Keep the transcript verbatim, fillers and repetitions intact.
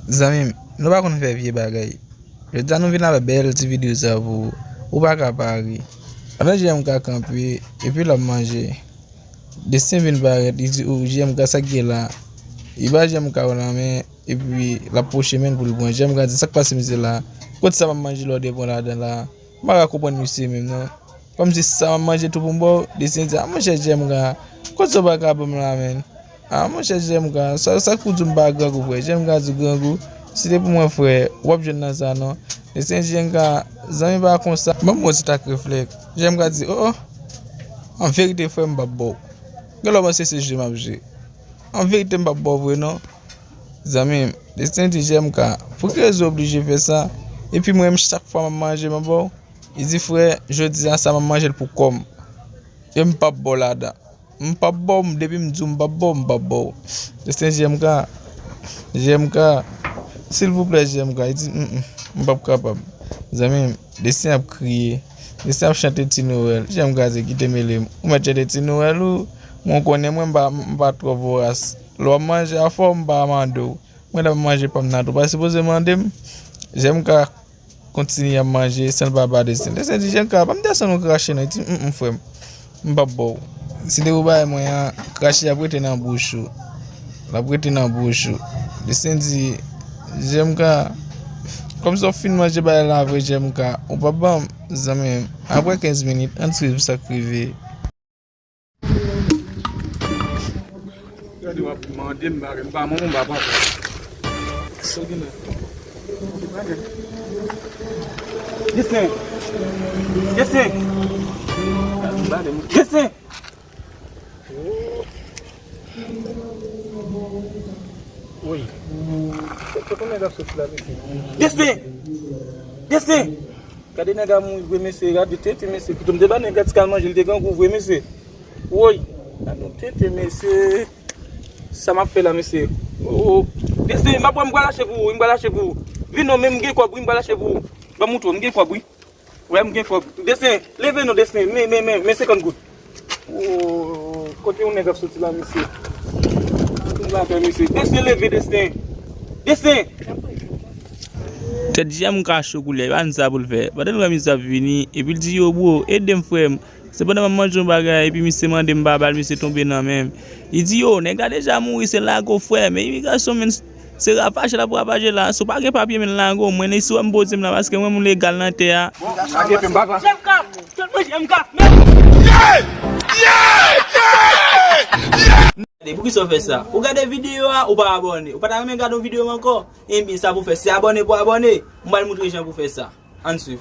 Zanmi m, nou pa konn fè vye bagay. Jodi a nou vin avè bèl ti videyo sa pou ou. Ou pa ka pa ri. Pandan J M K kanpe, epi l ap manje, Destin vin parèt, li di, "O, J M K, sa k gen la?" Li ba J M K yon lanmen, epi l ap pwoche men l pou l pran. J M K di, "Sa k pase, mesye la? Kote sa m ap manje la, w devan ladan la?" M pa ka konprann misye menm non. Kòmsi sa m ap manje tou pou m ba w. Destin di, "A monchè J M K, kote sa w pa ka ban m la menm? A monchè J M K, sa, sa k pou di w m pa grangou, frè?" J M K di, "Grangou? Si te pou mwen, frè, w p ap jwenn nan sa non." Destin di, "J M K, zanmi pa konsa. Ban m yon ti tak reflèks." J M K di, "O, o, an verite, frè, m p ap ba w. Gen lè w panse se je m ap jwe. An verite, m p ap ba w vre non." Zanmi m, Destin di, "J M K, pou ki rezon w oblije fè sa? Epi mwen menm, chak fwa m ap manje, m ap ba w?" Li di, "Frè, jodi a sa m ap manje l pou kò m. E m p ap ba w ladan. M p ap ba w, depi m di w m p ap ba w, m p ap ba w." Destin, J M K, J M K, silvouplè, J M K. Li di, "Mm, mm, m p ap kapab." Zanmi m, Destin ap kriye. Destin ap chante Ti Nwèl. J M K di, "Kite mele m. Ou mèt chante Ti Nwèl ou? Mwen konnen mwen m pa, m pa twò voras. Lè w ap manje afè w, m pa mande w. Mwen lè m ap manje pa m nan tou. Pa sipoze mande m." J M K kontinye ap manje san l pa ba Destin. Destin di, "J M K, pa m desann ou krache non." Li di, "Mm, mm, frè m, m p ap ba w. Si te pou bay mwen an, krache ap rete nan bouch ou. L ap rete nan bouch ou." Destin di, "J M K, kòmsi w fin manje bagay la vre, J M K, ou p ap ban m?" Zanmi m, apre kenz minit, ann swiv sa k rive. Gade w ap mande m bagay, m pa manman, m pa papa. Sa w gen la? Destin! Destin! Destin! Woy! Kote nèg ap soti la, mesye? Destin! Destin! Gade nèg a mouri vre mesye, gade tete mesye. Poutan m te ba nèg la ti kal manje, li te grangou vre mesye. Woy! Gade yon tete mesye. Sa m ap fè la mesye? Oh, oh. Destin, m ap wè m pral achte pou ou, m pral achte pou ou. Vin non, men m gen kòb wi, m pral achte pou ou. Ban m moutre w, m gen kòb wi. Wè m gen kòb. Destin, leve non Destin, men, men, men, men senkant goud. Oh, kote yon nèg ap soti la mesye? Kote yon bagay mesye? Destin, leve Destin. Destin! Tèt J M K cho koulè, pa konn sa pou l fè. Pandan l wè misye ap vini, epi l di, "Yo, bro, ede m, frè m. Se pandan m ap manje yon bagay, epi misye mande m pa ba l, misye tonbe nan men m." Li di, "Yo, nèg la deja mouri, se lage w, frè m. Men imigrasyon, men se ravaje l ap ravaje la. Si w pa gen papye, men lage w. Mwen, si w wè m poze m la, paske mwen, moun legal nan tè a." Bon, lage epi m pa va. J M K, tout moun J M K, men. Gade, poukisa w fè sa? Ou gade videyo a, ou pa abòne. Ou pa ta renmen gade yon videyo m ankò? Ebyen, sa pou fè, se abòne pou abòne. M pral moutre jan pou fè sa. Ann swiv.